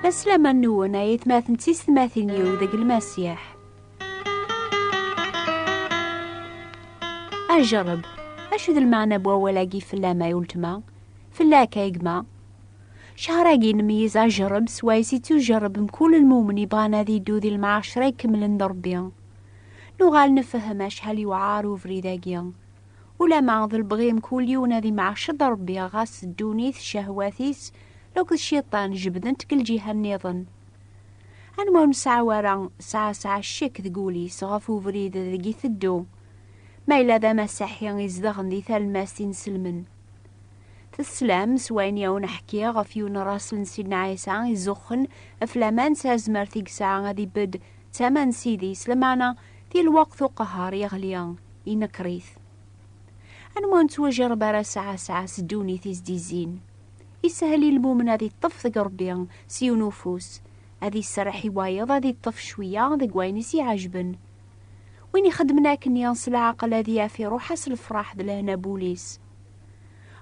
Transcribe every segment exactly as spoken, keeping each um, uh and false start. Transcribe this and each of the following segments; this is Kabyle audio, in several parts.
La slama-nwen ay atmaten d tisetmatin-iw deg Lmasiḥ. Ajerreb. Acu d lmeɛna n wawal-agi fell-am, ay uletma? Fell-ak, ay gma? Cehṛ-agi nmeyyez ajerreb swayes ittujerreb mkul lmumen yebɣan ad iddu di lemɛacra ikemlen d Ṛebbi. Nuɣal nefhem acḥal yewɛer ubrid-agi. Ulama d lebɣi mkul yiwen ad imɛac d Ṛebbi, ɣas ddunit, ccehwat-is, lakked cciṭan jebdent-k lǧiha nniḍen. Anwa ur nesɛa wara sɛa sɛa ccek deg wul-is ɣef ubrid deg iteddu, ma yella d amasiḥi izedɣen di talmast ineslmen? Teslam s wayen i awen-ḥkiɣ ɣef yiwen n raṣel n Sidna Ɛisa izuxxen ɣef laman s azmert i yesɛa ad ibedd d tama n Sidi-s, lameɛna di lweqt uqehher yeɣli, inekker-it. Anwa ur nettwajerreb ara sɛa sɛa s ddunit i s-d-izzin? Yeshel i lmumen ad iṭṭef deg Ṛebbi s yiwen ufus, ad iserreḥ i wayeḍ ad iṭṭef cwiya deg wayen i s-iɛejben. Win ixeddmen akkenni s leɛqel ad yaf iruḥ-as lefraḥ d lehna n wul-is.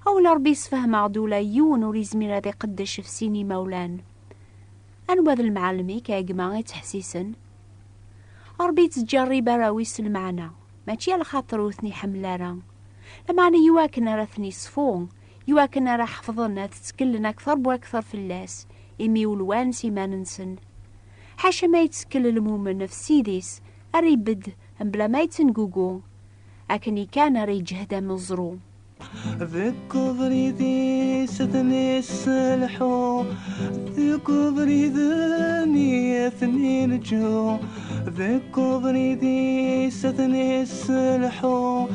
Awal Ṛebbi yessefhem-aɣ-d ula yiwen ur izmir ad iqeddec ɣef sin imawlan. Anwa d lemɛellem-ik, a gma, ittḥessisen? Ṛebbi yettǧerrib arraw-is s lmeɛna, mačči ala xaṭer ur ten-iḥemmel ara, lameɛna iwakken ara ten-iṣfu, iwakken ara ḥefḍen ad tteklen akteṛ bu akteṛ fell-as, imi ulwan s iman-nsen. Ḥaca ma yettkel lmumen ɣef Ssid-is, ara ibedd mebla ma yettengugu, akken i kan ara yeǧhed ameẓru. Deg ubrid-is ad ten-isselḥu, deg ubrid-nni ad ten-inǧu, deg ubrid-is ad ten-isselḥu,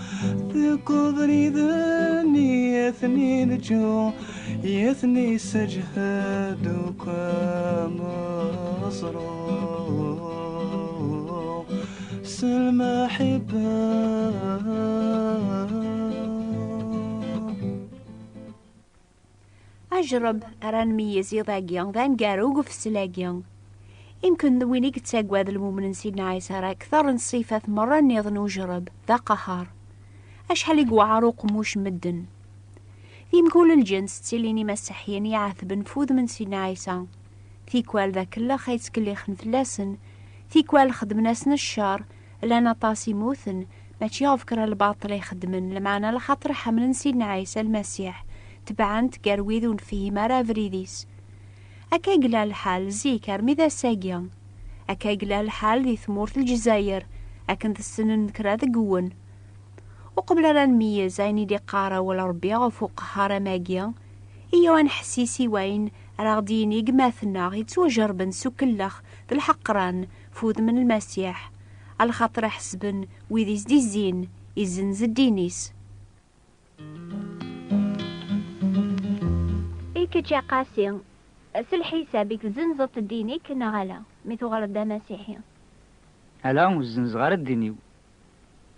deg ubrid-nni ad ten-inǧu, ad ten-isseǧhed akk ameẓru s lmaḥibba. Ajerreb ara nmeyyez iḍ-agi d aneggaru deg ufessel-agi. Imken d win i yettagad lmumen n Sidna Ɛisa ara akteṛ n ṣṣifat merra nniḍen ujerreb, d aqehher. Acḥal i yewɛer uqemmuc n medden! Di mkul lǧens ttilin imasiḥiyen iɛetben f udem n Sidna Ɛisa. Tikwal d akellex ay ttkellixen fell-asen, tikwal xeddmen-asen ccer, llan aṭas i mmuten, mačči ɣef kra n lbaṭel ay xeddmen, lameɛna laxaṭer ḥemmlen Sidna Ɛisa Lmasiḥ, tebɛen-t gar wid ur nefhim ara abrid-is. Akka i yella lḥal zik armi d ass-agi. Akka i yella lḥal di tmurt n Lezzayer, akken tessnem kra deg-wen. Uqbel ara nmeyyez ayen i d-iqqar awal Ṛebbi ɣef uqehher am-agi, iyyaw ad nḥessis i wayen ara ɣ-d-yini gma-tneɣ yettwajerrben s ukellex d lḥeqran f udem n Lmasiḥ, alaxaṭer ḥesben wid i s-d-izzin, izzenz ddin-is. I kečč a Qasi, s lḥisab i tezzenzeḍ ddin-ik neɣ ala, mi tuɣaleḍ d amasiḥi? Ala, ur zzenzeɣ ara ddin-iw.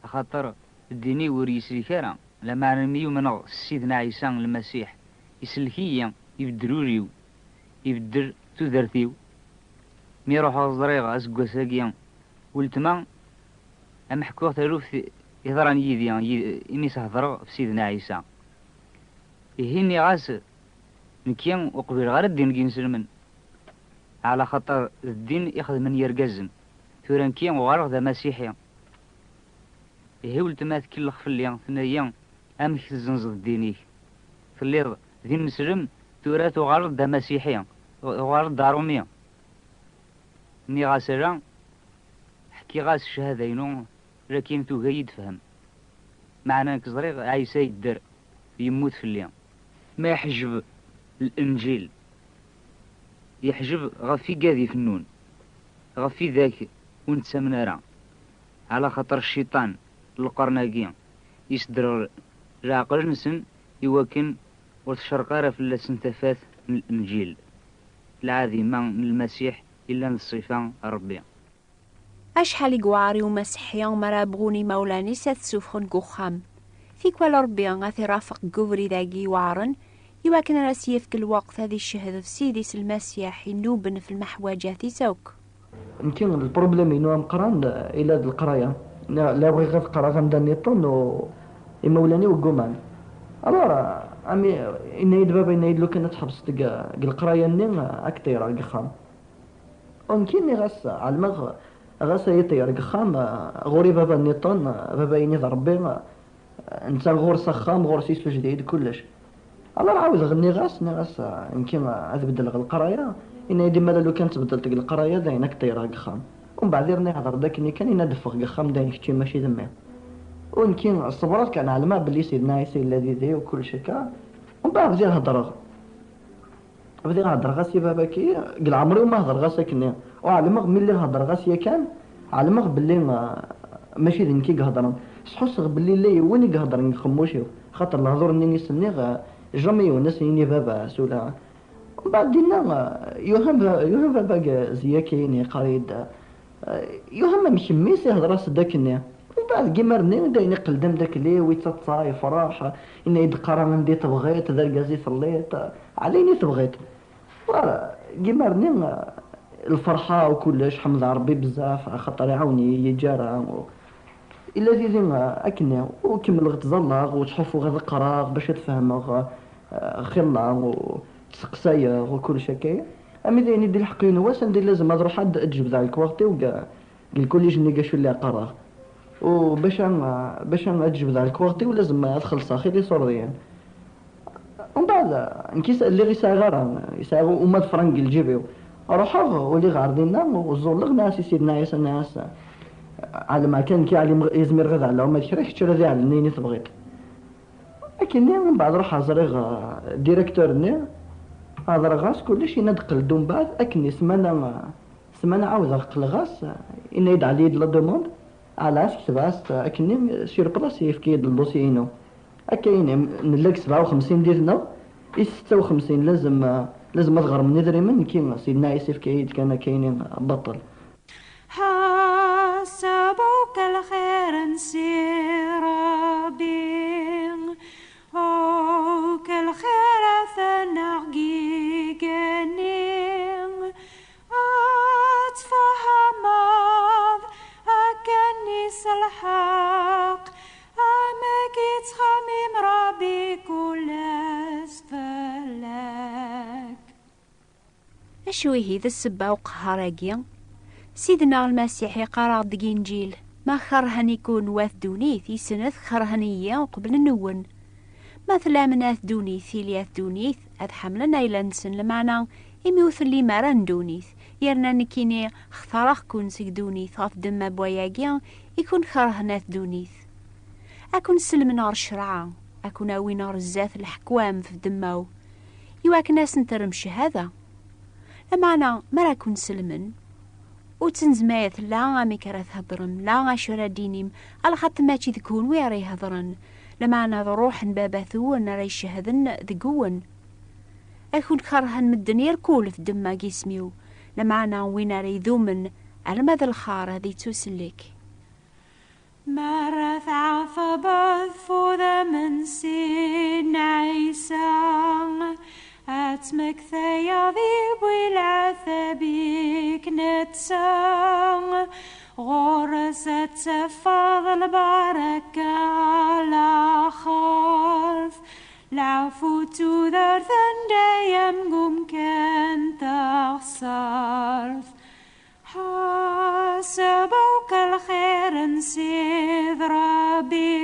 Axaṭer ddin-iw ur yeslik ara, lameɛna mi umneɣ s Sidna Ɛisa Lmasiḥ, isellek-iyi, ibedder ul-iw, ibedder tudert-iw. Mi ruḥeɣ ẓriɣ aseggas-agi, weltma, am ḥkuɣ taluft yeḍran yid-i, yid-, imi s-hedreɣ ɣef Sidna Ɛisa. Ihi nniɣ-as, nekki ur qbileɣ ara ddin n yinselmen, ɛla xaṭer d ddin i xedmen yergazen. Tura nekki uɣaleɣ d amasiḥi. Ihi weltma tkellex fell-i, tenna-yi, amek tezzenzeḍ ddin-ik? Telliḍ d ineslem, tura tuɣaleḍ d amasiḥi, tuɣaleḍ-d d aṛumi. Nniɣ-as ala, ḥkiɣ-as ccahada-inu, lakin tugi ad yi-d-tefhem. Meɛna nekk ẓriɣ Ɛisa yedder, yemmut fell-i. Ma yeḥjeb Lenǧil, yeḥjeb ɣef igad ifennun, ɣef widak ur nettamen ara, ɛla xaṭer cciṭan n lqern-agi yesderɣel leɛqel-nsen i wakken ur tcerreq ara fell-asen tafat n Lenǧil, lɛadima n Lmasiḥ yellan d ṣṣifa n Ṛebbi. Acḥal i yewɛer i umasiḥi mi ara bɣun imawlan-is ad t-ssufɣen deg uxxam. Tikwal Ṛebbi ad t-irafeq deg ubrid-agi iweɛren, iwakken ara s-yefk lweqt ad icehhed ɣef Ssid-is Lmasiḥ inuben ɣef lmeḥwaǧat-is akk. Nekki, lpṛublem-inu ameqqran, eh, ila d leqraya. Neɣ la bɣiɣ ad qqareɣ anda nniḍen, u imawlan-iw gguman. Alors, eh, Ami, yenna-yi-d baba, yenna-yi-d: "Lukan ad tḥebseḍ deg, deg leqraya-nni, ad k-ṭṭireɣ deg uxxam." U nekki nniɣ-as: "Ɛelmeɣ ɣas ad yi-ṭṭireḍ deg uxxam, ɣur-i baba nniḍen, baba-inu d Ṛebbi, netta ɣur-s axxam, ɣur-s isujed-iyi-d kullec." Alors ɛawdeɣ nniɣ-as, nniɣ-as: "Nekki ad beddleɣ leqraya." Yenna-yi-d: "Imala lukan tbeddleḍ deg leqraya, dayen ad k-ṭṭireɣ deg uxxam." Umbeɛd irna ihder-d akken kan, yenna-d: "Ffeɣ deg uxxam, dayen kečči mačči d mmi." U nekki ṣebreɣ kan, ɛelmeɣ belli Sidna Ɛisa yella didi u kullec akka. Umbeɛd bdiɣ heddreɣ. Bdiɣ heddreɣ-as i baba-ki, deg leɛmer-iw ma heddreɣ-as akkenni. U ɛelmeɣ mi lliɣ heddreɣ-as yakan, ɛelmeɣ belli, ah, mačči d nekk i iheddren. Sḥusseɣ belli yella yiwen i iheddren deg uqemmuc-iw, xaṭer lehdur-nni i s-nniɣ, ah, jamais yiwen ad s-yini baba s ula. Mbeɛd dinna, ah, yuhan ba-, yuhan baba g-, ziyaki-nni, yeqqar-iyi-d, ah, yuhan am kemmi-s ihder-as-d akkenni. Mbeɛd deg imar-nni, dayen iqqel d amdakel-iw, ittaḍsa, yefreḥ, yenna-yi-d: "Qqar anda i tebɣiḍ, d argaz i telliḍ, ɛla ayen i tebɣiḍ." Voilà, deg imar-nni, lferḥa u kullec, ḥemdeɣ Ṛebbi bezzaf, axaṭer iɛawen-iyi, yeǧǧa ara. U illa didi, akken, u kemmleɣ ttẓallaɣ, u ttḥufuɣ ad qqreɣ bac ad fehmeɣ, eh, xilla, u ttseqsayeɣ, u kullec akka. Ami d ayen i d-ilḥeq yiwen wass, anda i lazem ad ruḥeɣ ad, ad jebdeɣ lekwaɣeḍ-iw deg, deg lkullij-nni gacu lliɣ qqareɣ. U bac a, bac a, ad jebdeɣ lekwaɣeḍ-iw, lazem ad xellṣeɣ xilla iṣurdiyen. Umbeɛd, nekk is-, lliɣ ur sɛiɣ ara, ur sɛiɣ uma d frank deg lǧib-iw. Ruḥeɣ, uliɣ ɣer dinna, u ẓẓulleɣ, nniɣ-as i Sidna Ɛisa, nniɣ-as: "Ɛelmeɣ kan nekk ɛelmeɣ, izmireɣ ad ɛelleɣ uma d kra, kečč ara d-iɛellen ayen i tebɣiḍ." Akkenni, umbeɛd ruḥeɣ ẓriɣ, eh, directeur-nni, hedreɣ-as kullec, yenna-d: "Qqel-d umbeɛd." Akken ssmana, ssmana ɛawdeɣ qqleɣ-as, yenna-yi-d: "Ɛelli-yi-d la demande." Ɛelleɣ-as, ketbeɣ-as-tt akkenni, sur place yefka-yi-d le dossier-inu. Akka ini, nella deg sebɛa u xemsin did-neɣ, i setta u xemsin lazem, lazem ad ɣermen idrimen, nekki Sidna Ɛisa yefka-yi-d kan akka ini baṭel. Ḥaseb akk lxir n Si Ṛebbi, akk lxirat-nneɣ deg igenni, ad tfehmeḍ akken s lḥeqq amek i yettxemmim Ṛebbi kul ass fell-ak. Acu ihi d ssebba uqehhar-agi? Sidna Lmasiḥ iqqar-aɣ-d deg Inǧil: "Ma kerhen-iken wat ddunit, isnet kerhen-iyi uqbel nwen." Ma tlam n at ddunit, tili at ddunit ad ḥemmlen ayla-nsen, lameɛna imi ur tellim ara n ddunit, yerna nekkini xtareɣ-ken seg ddunit, ɣef ddemma n wayagi i ken-kerhen at ddunit. Ad ken-sellmen ɣer ccreɛ, ad ken-awin ɣer zdat leḥkwam f ddemma-w, iwakken ad sen-terrem cchada. Lameɛna, mi ara ken-sellmen, ur ttnezmayet la amek ara theddrem, la acu ara d-tinim, alaxaṭer mačči d kunwi ara ihedren, lameɛna d Ṛṛuḥ n Baba-twen ara icehden deg-wen. Ad ken-kerhen medden irkul f ddemma n yisem-iw, lameɛna win ara idumen alma d lxar ad ittusellek. Mi ara tɛetbeḍ f udem n Sidna Ɛisa, ad tmektayeḍ i bu leɛtab-ik netta, ɣur-s ad tafeḍ lbaraka, laxert, leɛfu d tudert n dayem deg umkan n teɣsert. Ḥaseb akk lxir n Sid Ṛebbi,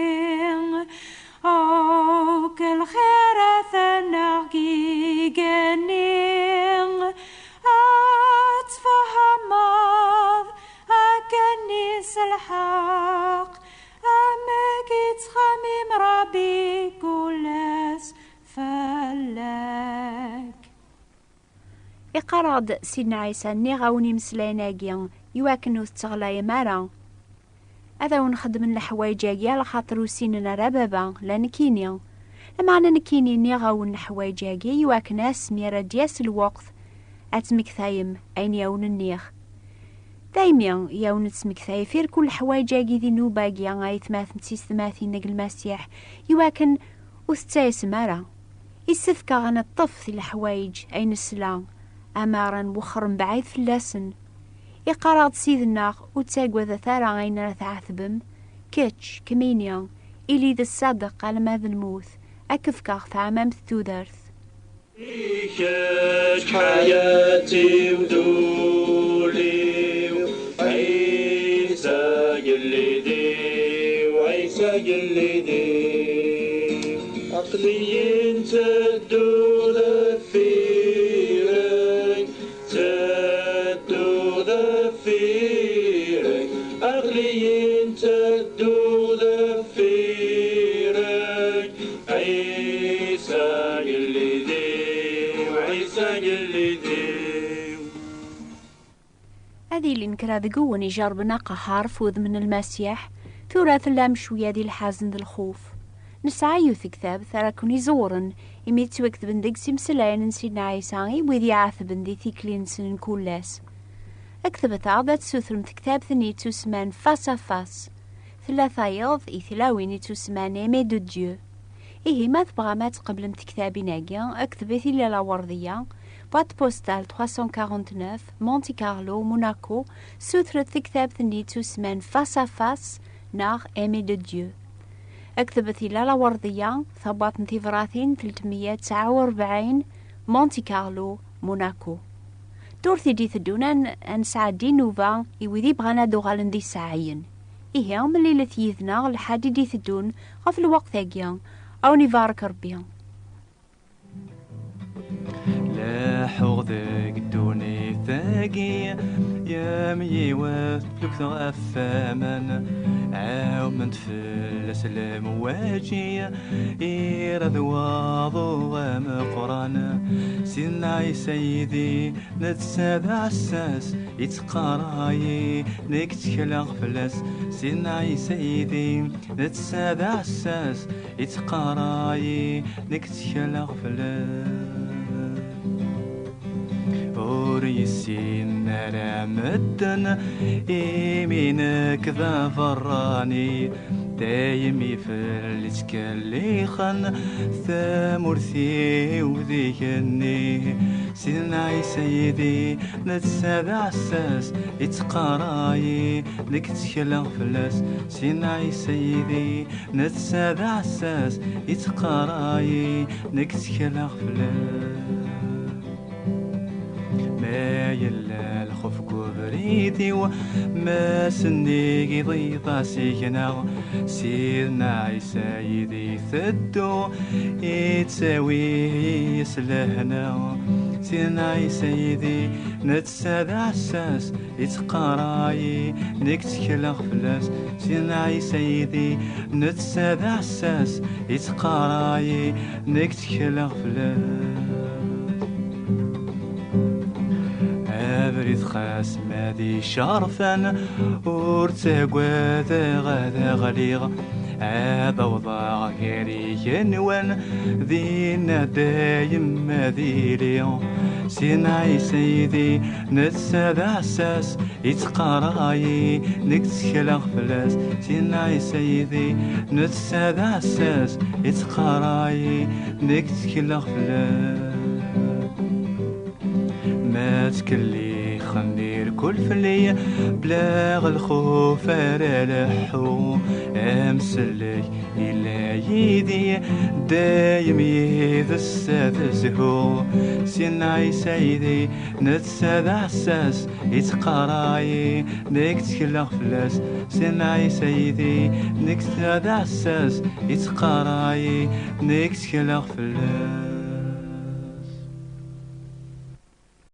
akk lxirat-nneɣ deg igenni, ad tfehmeḍ akken s lḥeqq amek i yettxemmim Ṛebbi kul ass fell-ak. Iqqar-aɣ-d Sidna Ɛisa: "Nniɣ-awen imeslayen-agi iwakken ur tetteɣlayem ara. Ad awen-xedmen leḥwayeǧ-agi, alaxaṭer ur ssinen ara Baba, la nekkini. Lameɛna nekkini nniɣ-awen leḥwayeǧ-agi iwakken asmi ara d-yas lweqt, ad tmektayem ayen i awen-nniɣ." Daymi i awen-nettmektay f irkul leḥwayeǧ-agi di nnuba-agi, ay atmaten d tisetmatin deg Lmasiḥ, iwakken ur tettayasem ara. Issefk-aɣ ad neṭṭef di leḥwayeǧ ay nesla, amar ad nwexxer mebɛid fell-asen. Iqqar-aɣ-d Ssid-nneɣ: "Ur ttagadet ara ayen ara tɛetbem, kečč, kemmini, ili d ṣṣadeq alma d lmut, Ad k-fkeɣ tɛamamt tudert. I kečč ḥayat-iw d ul-iw, Ɛisa agellid-iw, Ɛisa agellid-iw. Aql-iyi nteddu deffir-k, nteddu deffir-k, aql-iyi nteddu deffir-k, Ɛisa agellid-iw, Ɛisa agellid-iw. Ad ilin kra deg-wen ijerben aqehhar f wudem n Lmasiḥ, tura tellam cwiya di lḥazen d lxuf. Nesɛa yiwet tektabt ara ken-iẓewren, imi ttwaketben deg-s imeslayen n Sidna Ɛisa i wid iɛetben di tikli-nsen n kul ass. Ktbet-aɣ-d ad tessutrem tektabt-nni yettusemman Face à Face. Tella tayeḍ i tlawin yettusemman Aimé de Dieu. Ihi ma tebɣam ad tqeblem tektabin-agi, ktbet-iyi-d i Lawerdiya, boîte postale trois cent quarante-neuf, Monte Carlo, Monaco, sutret tektabt-nni yettusemman Face à Face neɣ Aimé de Dieu. Ktbet-iyi-d i Lawerdiya, tabwaṭ n tebratin tletmeyya tesɛa u rebɛin, Monte Carlo, Monaco. Ddurt i d-iteddun ad n-, ad nesɛeddi nnuba i wid ibɣan ad uɣalen d iseɛɛiyen. Ihi, mlilet yid-neɣ lḥad i d-iteddun ɣef lweqt-agi. A wen-ibarek Rebbi. Leḥḥuɣ deg ddunit-agi, yam yiwet tlukt ɣef waman, ɛawment fell-as lemwaji, irad waḍu ameqqran. Sidna Ɛisa yid-i, netta d aɛessas, ittqaray-i, nekk ttekleɣ fell-as. Sidna Ɛisa yid-i, netta d aɛessas, ittqaray-i, nekk ttekleɣ fell-as. Ur yessin ara medden imi nekk d aberrani, dayem ifell ttkellixen tamurt-iw d igenni. Sidna Ɛisa yid-i, netta d aɛessas, ittqaray-i, nekk ttekleɣ fell-as. Sidna Ɛisa yid-i, netta d aɛessas, ittqaray-i, nekk ttekleɣ fell-as. Ma yella lxuf deg ubrid-iw, ma sennig iḍ-iḍ asigna, Sidna Ɛisa yid-i teddu, ittawi-yi s lehna. Sidna Ɛisa yid-i, netta d aɛessas, ittqaray-i, nekk ttekleɣ fell-as. Sidna Ɛisa yid-i, netta d aɛessas, ittqaray-i, nekk ttekleɣ fell-as. Abrid xas ma d icerfan, ur ttagadeɣ ad ɣliɣ, ad awḍeɣ gar igenwan, dinna dayem ad iliɣ. Sidna Ɛisa yid-i, netta d aɛessas, ittqaray-i, nekk ttekleɣ fell-as. Sidna Ɛisa yid-i, netta d aɛessas, ittqaray-i, nekk ttekleɣ fell-as. Ma ttkellixen irkul fell-i, bla lxuf ara leḥḥuɣ, amsellek illa yid-i, dayem yid-s ad zhuɣ. Sidna Ɛisa yid-i, netta d aɛessas, ittqaray-i, nekk ttekleɣ fell-as. Sidna Ɛisa yid-i, netta d aɛessas, ittqaray-i, nekk ttekleɣ fell-as.